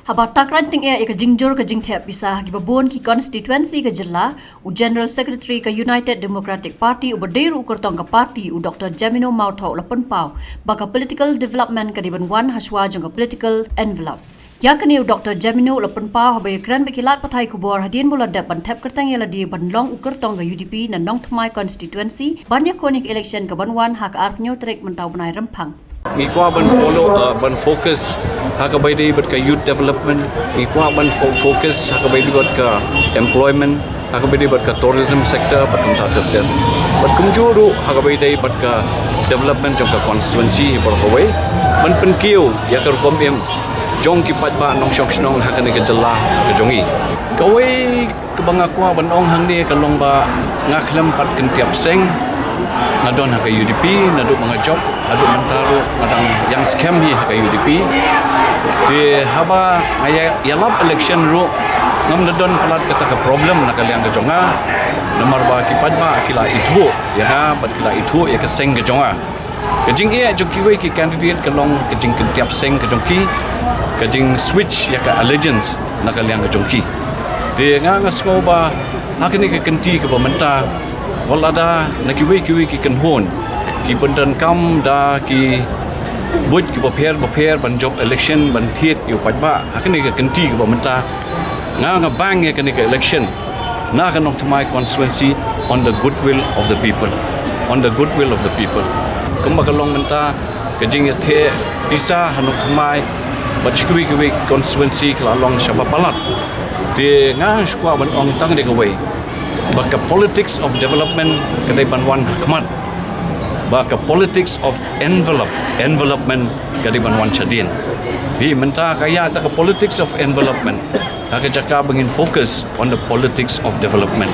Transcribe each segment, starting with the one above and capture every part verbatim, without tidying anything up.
Haba takran tyngeh ïa ka jingjur ka jingthep pisa ha kiba bun ki constituency ka jylla, u General Secretary ka United Democratic Party uba dei ruh u kyrtong ka party u Doctor Jemino Mawthoh u la pynpaw ba ka political development ka dei ban wan hashwa jong ka political envelope. Ïa kane u Doctor Jemino u la pynpaw haba ïakren bad ki lad pathai khubor hadien ba u la dep ban thep kyrteng ïa lade ban long u kyrtong ka U D P na Nongthymmai constituency ban ïakhun ïa ka election ka ban wan ha ka arphew tarik mynta u bnai Rymphang. Ngi kwah ban follow, uh, ban focus ha kaba ïadei bad ka youth development. Ngi kwah ban fo-, focus ha kaba ïadei bad ka employment, ha kaba ïadei bad ka tourism sector bad kumta ter ter. Bad kumjuh ruh ha kaba ïadei bad ka development jong ka constituency hi baroh kawei. Ban pynkiew ïa ka rukom im jong ki paidbah nongshong shnong ha kane ka jylla ka jong ngi. Kawei kaba nga kwah ban ong hangne ka long ba nga khlem pat kyntiap seng. Nga don ha ka U D P naduh ba nga jop haduh mynta ruh nga dang ïeng skhem hi ha ka U D P. Te haba nga ïa, ïalap election ruh ngam da don palat kata ka problem na ka liang ka jong nga. Namar ba ki paidbah ki la ithuh ïa nga bad ki la ithuh ïa ka seng ka jong nga. Ka jingeh jong kiwei ki candidate ka long ka jingkyntiap seng ka jong ki, ka jingswitch ïa ka allegiance na ka liang ka jong ki. Te nga nga sngew ba ha kane ka kynti kaba mynta, wat lada na kiwei kiwei ki kynhun ki pyndonkam da ki buit kiba pher ba pher ban jop election ban thied ïa u paidbah ha kane ka kynti kaba mynta, nga nga bang ïa kane ka election na ka Nongthymmai constituency on the goodwill of the people. On the goodwill of the people. Kumba ka long mynta ka jingïatheh pisa ha Nongthymmai bad shi kiwei kiwei constituency ka la long shaba palat. Te nga shu kwah ban ong tang de kawei ba ka politics of development ka dei ban wan ha khmat. Ba ka politics of envelope, envelopment ka dei ban wan shadien. Hi mynta ka ïa da ka politics of envelopment. Ha ka jaka ba ngin focus on the politics of development.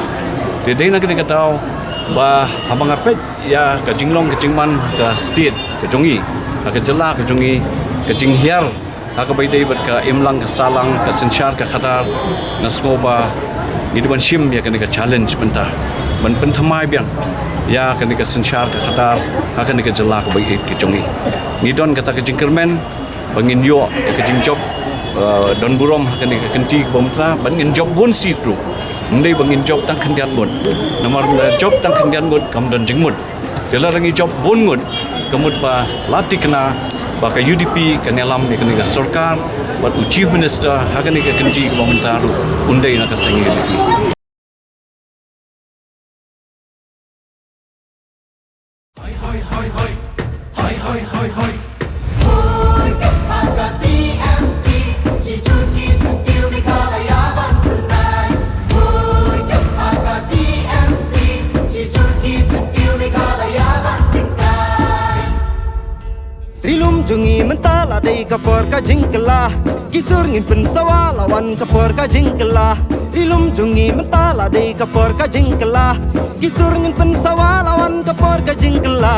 Te dei na ka dei ka daw ba haba nga peit ïa ka jinglong ka jingman ha ka state ka jong ngi, ha ka jylla ka jong ngi, ka jinghiar ha kaba ïadei bad ka imlang ka sahlang, ka synshar ka khadar, nga sngew ba ngi dei ban shim ïa kane ka challenge mynta ban pynthymmai biang ïa kane ka synshar ka khadar ha kane ka jylla kaba ïeit ka jong ngi. Ngi don kata ka jingkyrmen ba ngin ïoh ïa ka jingjop, eh, don burom ha kane ka kynti kaba mynta, ba ngin jop bun seat ruh. Ym dei ba ngin jop tang khyndiat ngut. Namar ba jop tang khyndiat ngut kam don jingmut. Te lada ngi jop bun ngut, ka mut ba la thikna ba ka U D P kan ïalam ïa kane ka sorkar bad u Chief Minister ha kane ka kynti kaba mynta ruh un dei na ka seng U D P. Ri lum jong ngi mynta la dei ka por ka jingkylla. Ki sur ngin pynsawa la wan ka por ka jingkylla. Ri lum jong ngi mynta la dei ka por ka jingkylla. Ki sur ngin pynsawa la wan ka por ka jingkylla.